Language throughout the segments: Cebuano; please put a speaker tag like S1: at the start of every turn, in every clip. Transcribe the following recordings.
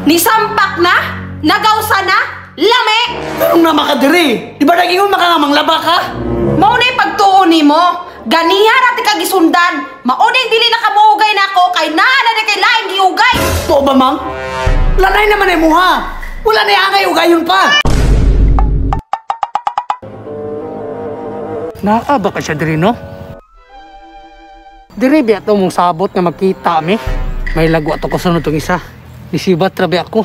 S1: Nisampak na? Nagawsa na? Lami!
S2: Anong na makadiri? Di ba nagingon makakamang laba ka?
S1: Mao na pagtuo nimo. Ganiha ra ti ka gisundan. Mao na dili na kamuugay nako kay naa na kay laing giugay.
S2: Tuo ba mang? Lanay naman ay muha. Wala na angay ugayon pa. Naa ba ka siya diri no? Diri biya to mong sabot nga magkita mi. May lagwa to ko sunod tong isa. Nisibat ra biya ako.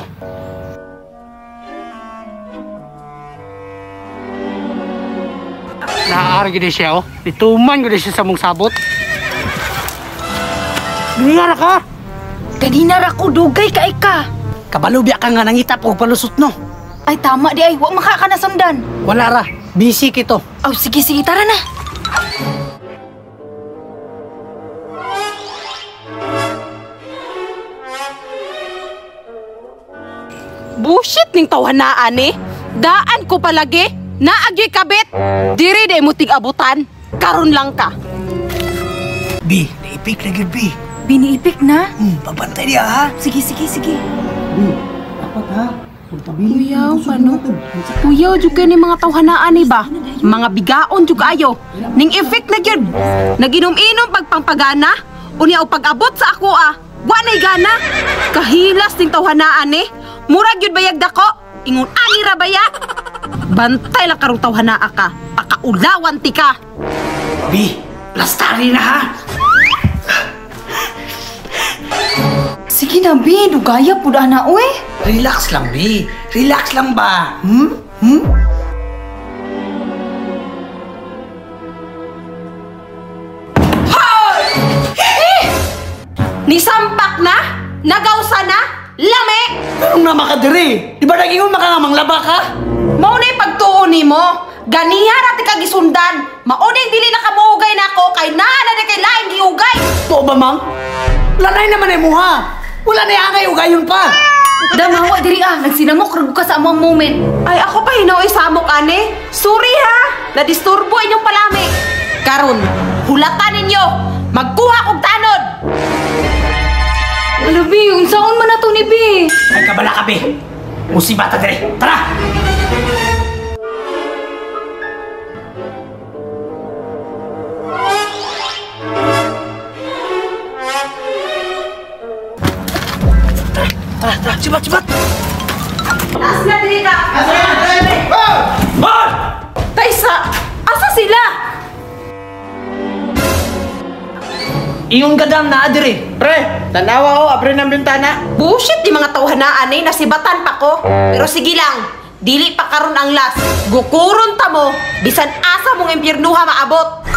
S2: Naa ra gid siya oh. Nituman gid siya sa mong sabot. Ganina ra ka.
S3: Ganina ra ko dugay kay ka.
S2: Kabalo biya ka nga nangita og palusot no.
S3: Ay tama di ay wa maka ka nasundan.
S2: Wala ra, busy kito.
S3: Aw sige sige tara na.
S1: Bullshit ning tawhanaan eh. Daan ko palagi. Naagyoy kabit. Diri day mo tig-abutan. Karon lang ka.
S2: B, naipik na gyud B.
S3: Biniipik na?
S2: Pabantay diya ha.
S3: Sige sige sige.
S2: B, dapat ha. Pagpabili.
S1: Kuyaw pa no. Kuyaw jud kay ni mga tawhanaan ni ba? Mga bigaon jud kaayo. Ning effect na gyud. Naginom-inom pagpampagana. Unya og pag-abot sa ako ah. Wa nay gana. Kahilas ning tawhanaan eh. Murag gyud bayag dako. Ingon ani ra baya. Bantay lang karong tawhanaa ka. Pakaulawan ti ka.
S2: B, plastari na ha.
S3: Sige na B, dugaya pud ana oy.
S2: Relax lang B. Relax lang ba?
S1: Nisampak na? Nagawsa na? Lami!
S2: Anong na makadiri? Di ba nagingon makakamang laba ka?
S1: Mao na pagtuo nimo. Ganiha ra ti ka gisundan. Mao na dili na kamuugay nako kay naa na kay laing giugay.
S2: Tuo ba mang? Lanay naman ay muha. Wala na angay ugayon pa.
S3: Damawa diri ah, nagsinamok ra ka sa among moment.
S1: Ay ako pa hinaw isamok ane. Sorry ha, nadisturbo inyong palami. Karon, hulatan ninyo. Magkuha kog tanod.
S3: Ano bi, unsaon man nato ni bi?
S2: Ay kabala ka bi. Musibata diri. Tara. Tara, tara, cepat, cepat.
S1: Taas na diri ka. Taysa, asa sila?
S2: Iyong kadam na adiri.
S4: Pre, tanawa ko, abre ng bintana.
S1: Bullshit di mga tawhanaan eh, nasibatan pa ko. Pero sige lang, dili pa karon ang last. Gukuron ta mo, bisan asa mong impyernuha maabot.